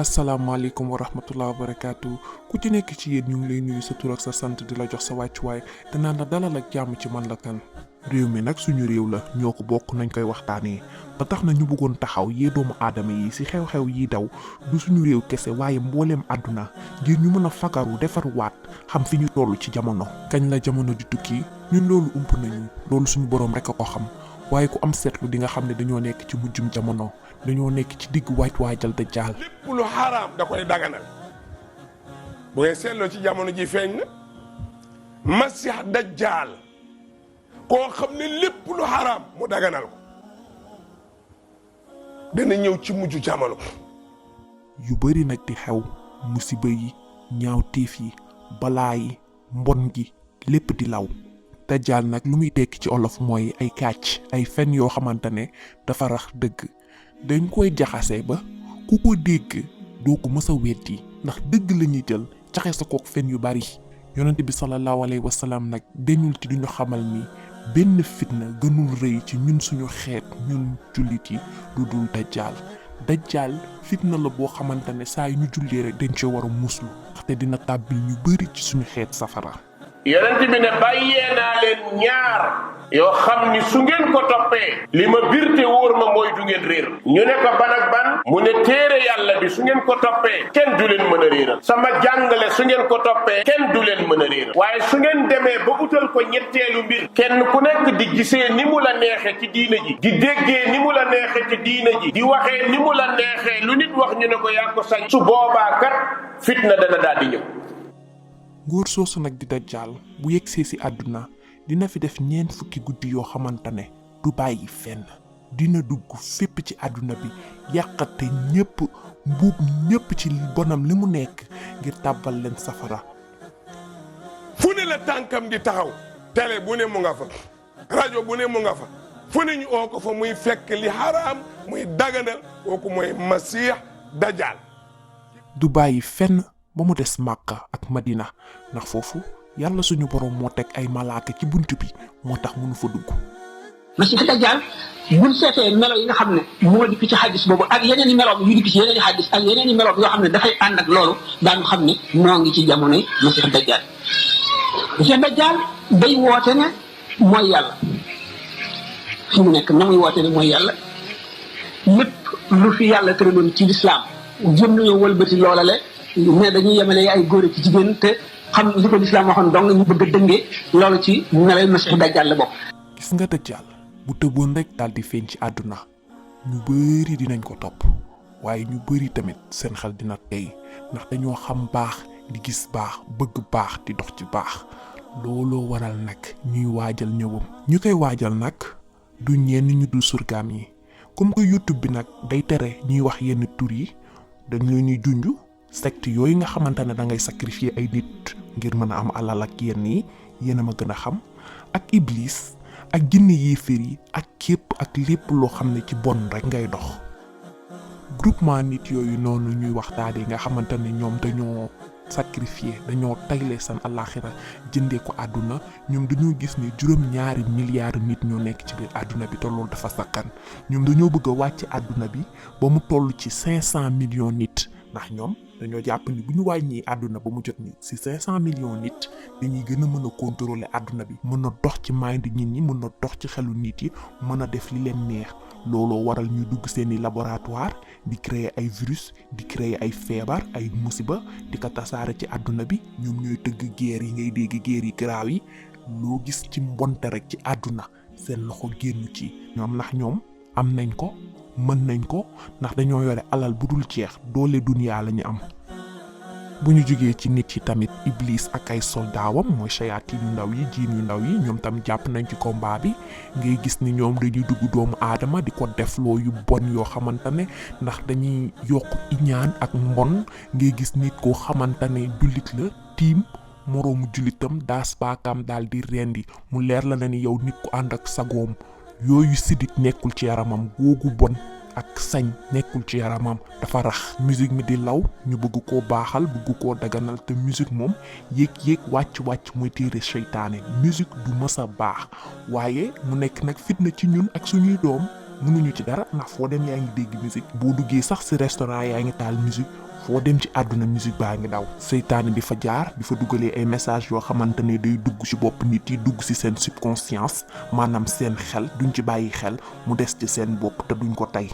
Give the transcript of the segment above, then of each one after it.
asalaamaaleykum wa rahmatullah wa barakaatu ku ci nekk ci yéen ñu ngi lay nuyu sa tur ak sa sant di la jox sa wàccuwaay te naan la dalal ak jàmm ci man la kan réew mi nag suñu réew la ñoo ko bokk nañ koy waxtaanee ba tax na ñu bëggoon taxaw yee doomu aadama yi ci xew-xew yi daw du suñu réew kese waaye mbooleem àdduna ngir ñu mën a fagaru defaruwaat xam fi ñu toll ci jamono. kañ la jamono di tukki ñun loolu ump nañu loolu suñu boroom rek a ko xam waaye ku am seetlu di nga xam ne dañoo nekk ci mujjum jamono dañoo nekk ci digg waajal dajjaal. lépp lu xaraam da koy daganal bu ngeen seetloo ci jamono ji feeñ na masih dajjaal koo xam ne lépp lu xaraam mu daganal ko dana ñëw ci mujj jamono. yu bari nag di xew musiba yi ñaaw tiif yi balaa yi mbon gi lépp di law. dajjaal nag lu muy tekki ci olof mooy ay kàcc ay fen yoo xamante ne dafa rax dëgg dañ koy jaxase ba ku ko dégg doo ko mës a weddi ndax dëgg la ñuy jël jaxase kook fen yu bari. yonent bi sallallahu alayhi wa sallam nag dañul ci duñu xamal ni benn fitna gënul rëy ci ñun suñu xeet ñun jullit yi lu dul dajjaal. dajjaal fitna la boo xamante ne saa yu ñu jullee rek dañ ci war a muslu ndaxte dina tàbbil ñu bari ci suñu xeet safara. yonent bi ne bàyyee naa leen ñaar yoo xam ni su ngeen ko toppee li ma birte wóor ma mooy du ngeen réer ñu ne ko ban ak ban mu ne téere yàlla bi su ngeen ko toppee kenn du leen mën a réeral sama jàngale su ngeen ko toppee kenn du leen mën a réeral waaye su ngeen demee ba utal ko ñetteelu mbir kenn ku nekk di gisee ni mu la neexe ci diina ji di déggee ni mu la neexe ci diina ji di waxee ni mu la neexee lu nit wax ñu ne ko yaa ko sañ su boobaa kat fitna dana daal di ñëw. nguur soosu nag di dajjaal bu yegsee ci àdduna dina fi def ñeent fukki guddi yoo xamante ne du bàyyi fenn dina dugg fépp ci àdduna bi yàqate ñépp mbuub ñépp ci bonam li mu nekk ngir tàbbal leen safara. fu ne la tànkam di taxaw télé bu ne mu nga fa rajo bu ne mu nga fa fu ne ñu oo ko fa muy fekk li xaraam muy daganal kooku mooy masiix dajjaal. du bàyyi fenn ba mu des Màkka ak Madina ndax foofu yàlla suñu borom moo teg ay malaaka ci bunt bi moo tax mënu fa dugg. masiix dajjaal buñ seetee melo yi nga xam ne moo dikk ci xaddis boobu ak yeneen i meloom yu dikk ci yeneen i xaddis ak yeneen i meloom yoo xam ne dafay ànd ak loolu daanu xam ne noo ngi ci jamonoy masiix dajjaal. masiix dajjaal day woote ne mooy yàlla fi mu nekk na muy woote ne mooy yàlla lépp lu fi yàlla tëraloon ci lislaam jëm nañoo wëlbati loolale mais dañuy yemale ay góor ak jigéen te xam li ko lislaam waxoon dong ñu bëgg a dëngee loolu ci melay masiix dajjaal la bokk. gis nga dajjaal bu tëboon rek daal di feeñ ci àdduna ñu bari dinañ ko topp waaye ñu bari tamit seen xel dina tey ndax dañoo xam baax di gis baax bëgg baax di dox ci baax looloo waral nag ñuy waajal ñëwam. ñu koy waajal nag du ñenn ñu dul surgaam yi comme que YouTube bi nag day tere ñuy wax yenn tur yi dañ leen ñuy junj secte yooyu nga xamante ne da ngay sacrifier ay nit ngir mën a am alal ak yenn yi yéen a ma gën a xam ak iblis ak jinne yéeféer yi ak képp ak lépp loo xam ne ci bon rek ngay dox. groupement nit yooyu noonu ñuy waxtaanee nga xamante ne ñoom dañoo sacrifier dañoo tayle seen alaxira jëndee ko àdduna ñoom dañoo gis ni juróom-ñaari milliards nit ñoo nekk ci biir àdduna bi te loolu dafa sakkan ñoom dañoo bëgg a wàcc àdduna bi ba mu toll ci 500 millions nit ndax ñoom dañoo jàpp ni bu ñu wàññi àdduna ba mu jot ni ci 500 millions nit dañuy gën a mën a contrôler àdduna bi mën a dox ci mind nit ñi mën a dox ci xelu nit yi mën a def li leen neex looloo waral ñuy dugg seeni laboratoire di créer ay virus di créer ay feebar ay musiba di ko tasaare ci àdduna bi ñoom ñooy tëgg guerre yi ngay dégg guerre yi garaaw yi loo gis ci mbonte rek ci àdduna seen loxo génn ci ñoom ndax ñoom am nañ ko mën nañ ko ndax dañoo yore alal bu dul jeex doole duniyaa la ñu am. bu ñu jógee ci nit yi tamit iblis ak ay soldaawam mooy sayaatiin yu ndaw yi jiin yu ndaw yi ñoom tam jàpp nañ ci combat bi ngay gis ni ñoom dañuy dugg doomu aadama di ko defloo yu bon yoo xamante ne ndax dañuy yokk iñaan ak mbon ngay gis nit koo xamante ne jullit la tiim moroomu jullitam daas baakaam daal di rendi mu leer la na ni yow nit ku ànd ak sagoom yooyu sidit nekkul ci yaramam googu bon ak sañ nekkul ci yaramam dafa rax musique mi di law ñu bëgg koo baaxal bëgg koo daganal te musique moom yéeg wàcc muy téere seytaane musique du mës a baax waaye mu nekk nag fitna ci ñun ak suñuy doom mënuñu ci dara ndax foo dem yaa ngi dégg musique boo duggee sax ci restaurant yaa ngi taal musique foo dem ci àdduna musique baa ngi daw seytaane di fa jaar di fa dugalee ay message yoo xamante ne day dugg ci bopp nit yi dugg ci seen subconscience maanaam seen xel duñ ci bàyyi xel mu des ci seen bopp te duñ ko tey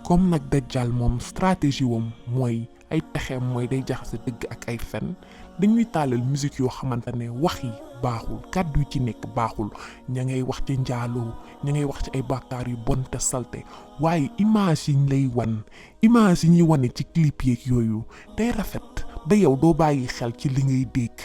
comme nag dajjal moom stratégie wam mooy ay pexeem mooy day jaxase dëgg ak ay fen dañuy taalal musique yoo xamante ne wax yi baaxul kàddu yi ci nekk baaxul ña ngay wax ci njaaloo ña ngay wax ci ay bàkkaar yu bon te salte waaye image yi ñu lay wan image yi ñuy wane ci clip yeeg yooyu day rafet ba yow doo bàyyi xel ci li ngay dégg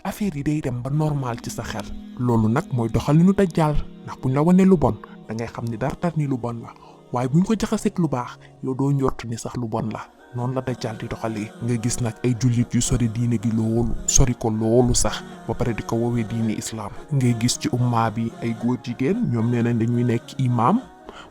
affaire yi day dem ba normal ci sa xel loolu nag mooy doxalinu dajjal ndax buñ la wane lu bon da ngay xam ni dara ni lu bon la waaye buñ ko jaxaseeg lu baax yow doo njort ni sax lu bon la noonu la dajjal di doxalee nga gis nag ay jullit yu sori diine gi loolu sori ko loolu sax ba pare di ko woowee diine islaam ngay gis ci umma bi ay góor jigéen ñoom nee nañ dañuy nekk imam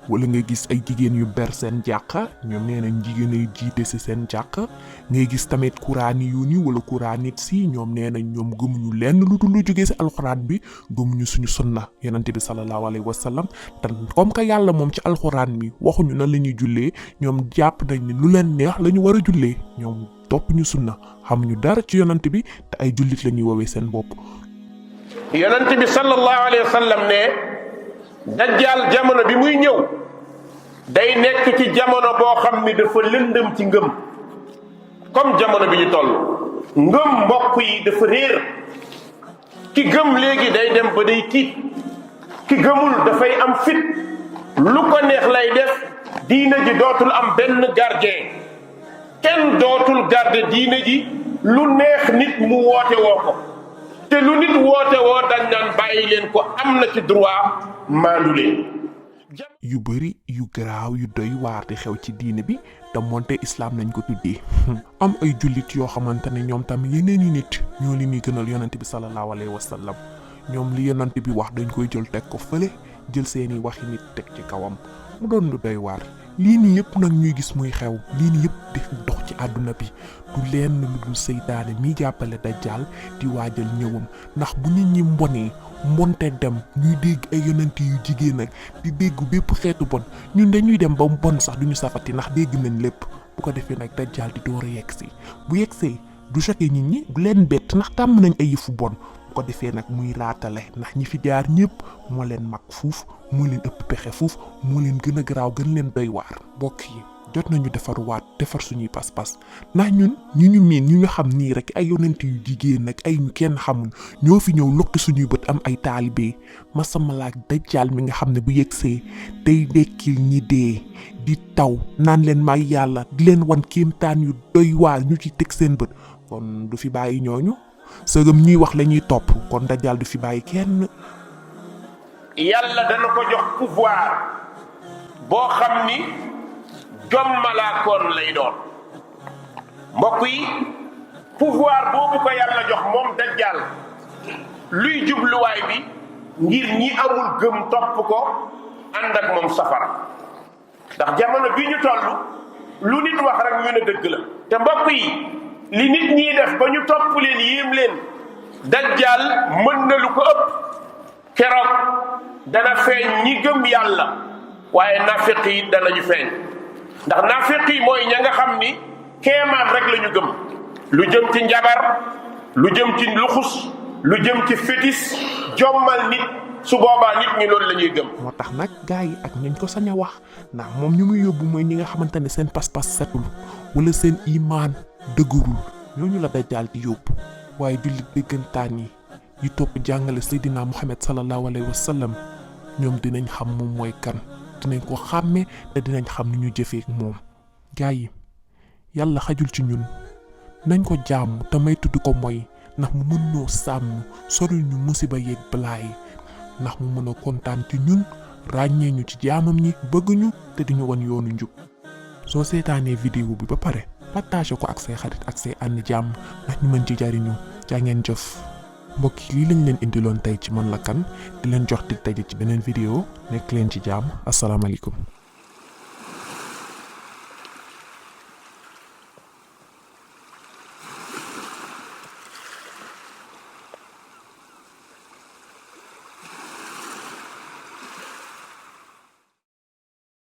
wala nga gis ay jigéen yu ber seen jàkka ñoom nee nañ jigéen ay jiite ci seen jàkka ngay gis tamit kuraani yu ni wala kuraanit si ñoom nee nañ ñoom gëmuñu lenn lu dul lu jógee ci alxuraan bi gëmuñu suñu sunna yonente bi sallallahu alayhi wa sallam te comme que yàlla moom ci alxuraan bi waxuñu nan la ñuy jullee ñoom jàpp nañ ni lu leen neex la ñu war a jullee ñoom topp ñu sunna xamuñu dara ci yonente bi te ay jullit la ñuy woowee seen bopp. yonente bi sallallahu alayhi wa sallam ne dajjal jamono bi muy ñëw day nekk ci jamono boo xam ni dafa lëndëm ci ngëm comme jamono bi ñu toll ngëm mbokk yi dafa réer ki gëm léegi day dem ba day tiit ki gëmul dafay am fit lu ko neex lay def diine ji dootul am benn gardien kenn dootul garde diine ji lu neex nit mu woote woo ko te lu nit woote woo dañ naan bàyyi leen ko am na ci droit maandu leen yu bari yu garaaw yu doy waar di xew ci diine bi te moonte islaam lañ ko tuddee am ay jullit yoo xamante ne ñoom tam yeneen i nit ñoo li ñuy gënal yonent bi sallallahu alayhi wa sallam ñoom li yonent bi wax dañ koy jël teg ko fële jël seeni waxi nit teg ci kawam mu doon lu doy waar lii nii yëpp nag ñuy gis muy xew lii nii yëpp di dox ci àdduna bi du leen lu dul seytaane mi jàppale dajjal di waajal ñëwam ndax bu nit ñi mbonte dem ñuy dégg ay yonent yu jigéen ak di dégg bépp xeetu bon ñun dañuy dem ba bon sax duñu safati ndax dégg nañ lépp bu ko defee nag dajjal di door a yegsi bu yegsee du choqué nit ñi du leen bett ndax tàmm nañ ay yëfu bon bu ko defee nag muy raatale ndax ñi fi jaar ñëpp moo leen mag fuuf moo leen ëpp pexe fuuf moo leen gën a garaaw gën leen doy waar bokk yi jot nañu defaruwaat defar suñuy pas-pas ndax ñun ñu miin ñu xam nii rek ay yonent yu jigéen nag ay ñu kenn xamul ñoo fi ñëw lokki suñuy bët am ay taalibe masamalaak dajjal mi nga xam ne bu yegsee day dekkil ñi dee di taw naan leen may yàlla di leen wan kéemtaan yu doy waar ñu ci teg seen bët kon du fi bàyyi ñooñu sëgëm ñuy wax la ñuy topp kon dajjal du fi bàyyi kenn. yàlla dana ko jox pouvoir boo xam ni jommalaakoon lay doon mbokk yi pouvoir boobu ko yàlla jox moom dajjal luy jubluwaay bi ngir ñi amul gëm topp ko ànd ak moom safara ndax jamono bi ñu toll lu nit wax rek ñu ne dëgg la te mbokk yi li nit ñi def ba ñu topp leen yéem leen dajjal mën na lu ko ëpp keroog dana feeñ ñi gëm yàlla waaye nafiq yi danañu feeñ ndax nafiq yi mooy ña nga xam ni kéemaan rek la ñu gëm lu jëm ci njabar lu jëm ci luxus lu jëm ci fétis jommal nit su boobaa nit ñi loolu la ñuy gëm. moo tax nag gars yi ak nañ ko sañ a wax ndax moom ñu muy yóbbu mooy ñi nga xamante ne seen pas-pas setul wala seen imaan dëgërul ñooñu la dajjal di yóbbu waaye jullit dëggantaan yi topp jàngale Seydina Muhammad sallallahu alayhi wa sallam ñoom dinañ xam moom mooy kan dinañ ko xàmme te dinañ xam ni ñu jëfee ak moom gars yi yàlla xajul ci ñun nañ ko jaamu te may tudd ko mooy ndax mu mën noo sàmm soril ñu musiba yeeg balaa yi ndax mu mën a kontaan ci ñun ràññee ñu ci jaamam ñi bëgg ñu te di ñu wan yoonu njub soo seetaanee vidéo bi ba pare partage ko ak say xarit ak say ànd jàmm ndax ñu mën ci jariñu jaa ngeen jëf mbokk yi lii lañ leen indiloon tey ci Man la kan di leen jox dig daje ci beneen vidéo nekk leen ci jàmm asalaamaaleykum